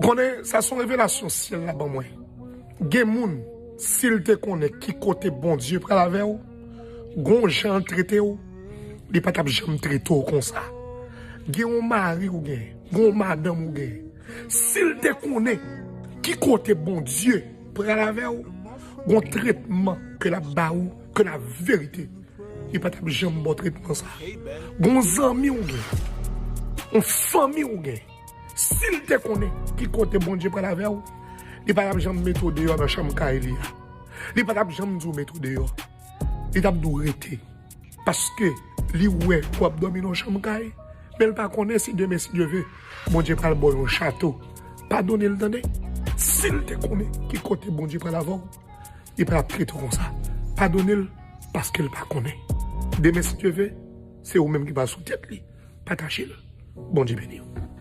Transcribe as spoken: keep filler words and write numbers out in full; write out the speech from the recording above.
Konnen sa se yon revelasyon syèl la ban mwen. Gen moun, si l te konnen ki kote Bondye pral avè w, gon jan l trete w, li pa t ap janm trete w konsa. Gen yon mari ou gen, gon madanm ou gen. Si l te konnen ki kote Bondye pral avè w, gon tretman ke l ap ba ou, ke la verite, li pa t ap janm ba w tretman sa. Gon zanmi ou gen, yon fanmi ou gen, si l te konnen ki kote Bondye pral avè w, li pa t ap janm mete w deyò nan chanm kay li a. Li pa t ap janm di w mete w deyò. Li t ap di w rete. Paske li wè w ap dòmi nan yon chanm kay, men l pa konnen si demen, si Dye ve, Bondye pral ba w yon chato. Padone l, tande. Si l te konnen ki kote Bondye pral avè w, li pa t ap trete w konsa. Padone l, paske l pa konnen. Demen, si Dye ve, se ou menm ki pral sou tèt li. Pataje l. Bondye beni w.